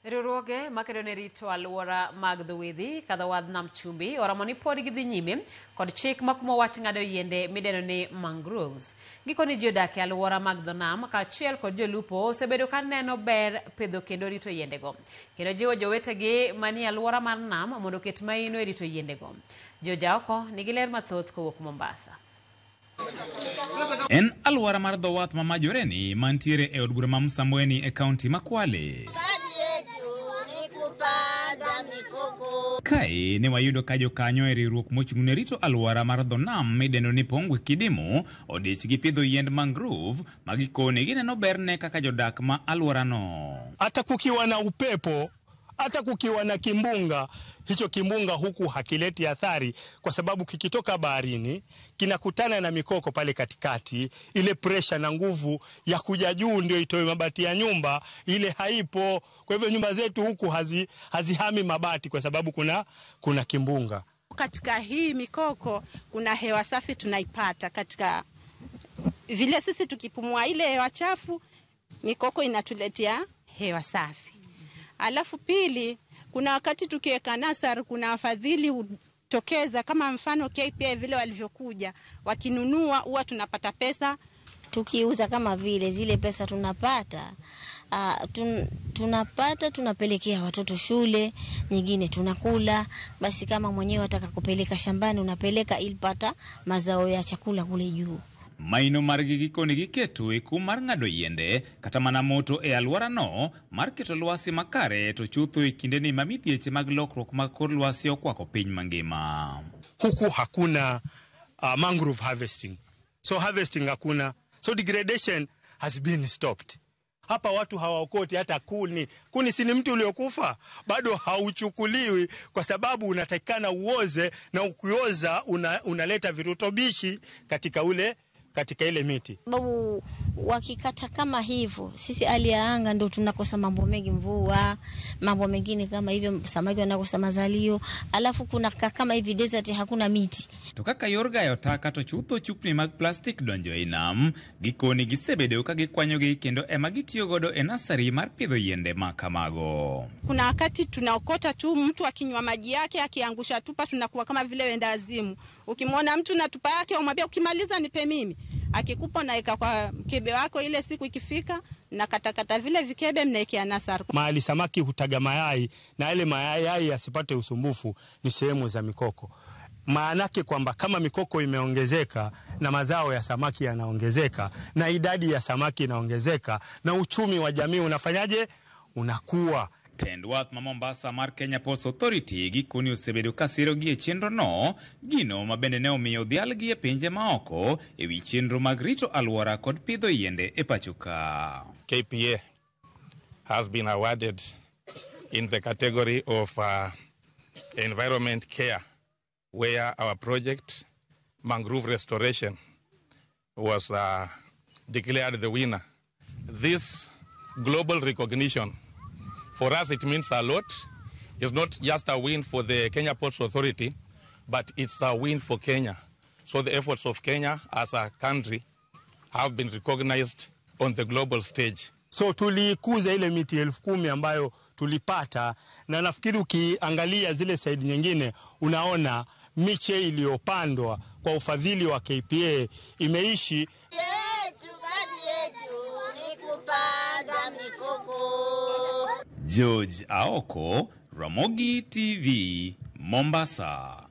Riwruoge makedo ne rito alwora mag dho wedhi ka dho wadh Nam Chumbi oramo ni pod gidhi nyime kod chik makumo wach ng'ado yiende midendo ni mangroves. Gikoni ji odak e alwora mag dho nam kaachiel kod jolupo osebedo ka neno ber pidho kendo rito yiendego. Kendo jiwo jowetegi manie alwora mar nam mondo oket maino e rito yiendego. Jojaoko nigi ler mathoth kowuok Mombasa. En alwora mar dho wath ma Majoreni mantiere e od bura ma Msambweni e kaunti ma Kwale. Kae ne wayudo ka jokanyo e riwruok mochung' ne rito alwora mar dho nam midendo ni Pongwe Kidimu odich gi pidho yiend mangrove ma gikone gineno berne kaka jodak ma alworano. Hata kukiwa na upepo, hata kukiwa na kimbunga, hicho kimbunga huku hakileti athari, kwa sababu kikitoka baharini kinakutana na mikoko pale katikati. Ile presha na nguvu ya kuja juu ndio itoe mabati ya nyumba, ile haipo. Kwa hivyo nyumba zetu huku hazihami mabati kwa sababu kuna kimbunga. Katika hii mikoko kuna hewa safi tunaipata, katika vile sisi tukipumua ile hewa chafu, mikoko inatuletea hewa safi. Alafu pili, kuna wakati tukiweka nasari, kuna wafadhili hutokeza, kama mfano KPA vile walivyokuja wakinunua, huwa tunapata pesa. Tukiuza kama vile zile pesa tunapata, tunapata tunapelekea watoto shule, nyingine tunakula. Basi kama mwenyewe ataka kupeleka shambani unapeleka ili pata mazao ya chakula kule juu. Maino margi gikoni giketo e kum mar ng'ado yiende kata mana moto e alworano mar keto lwasi makare to chutho e kindeni ma midhieche mag lokruok mag kor lwasi okwako piny mangima. Huku hakuna mangrove harvesting. So harvesting hakuna. So degradation has been stopped. Hapa watu hawaokoti hata kuni. Kuni si ni mti uliokufa, bado hauchukuliwi kwa sababu unatakikana uoze, na ukioza unaleta virutubishi katika ile miti. Sababu wakikata kama hivyo, sisi hali ya anga ndio tunakosa mambo mengi, mvua, mambo mengine kama hivyo, samaki wanakosa mazalio. Alafu kuna kama hivi desert hakuna miti. To kaka yor gayo taka to chutho chupni mag plastik donjo e nam, gikoni gisebedo ka gikwanyogi kendo ema gitiyo godo e nasari mar pidho yiende ma kamago. Kuna wakati tunaokota tu, mtu akinywa maji yake akiangusha tupa, tunakuwa kama vile wenda azimu. Ukimwona mtu na tupa yake umwambia ukimaliza nipe mimi. Akikupa unaweka kwa mkebe wako, ile siku ikifika na katakata vile vikebe mnaekea nasari. Mahali samaki hutaga mayai na yale mayai yasipate usumbufu ni sehemu za mikoko. Maanake kwamba kama mikoko imeongezeka na mazao ya samaki yanaongezeka na idadi ya samaki inaongezeka na uchumi wa jamii unafanyaje? Unakuwa. Tend wath ma Mombasa mar Kenya Ports Authority gikoni osebedo ka sirogi e chenro no, gino ma bende ne omiyo odhialgi e pinje maoko e wi chenro mag rito alwora kod pidho yiende e pacho ka. KPA has been awarded in the category of environment care, where our project mangrove restoration was declared the winner. This global recognition, for us it means a lot. It's not just a win for the Kenya Ports Authority, but it's a win for Kenya. So the efforts of Kenya as a country have been recognized on the global stage. So tulikuza ile miti 10,000 ambayo tulipata, na nafikiri ukiangalia zile side nyingine unaona miche iliyopandwa kwa ufadhili wa KPA imeishi. Kazi yetu ni kupanda mikoko. George Aoko, Ramogi TV, Mombasa.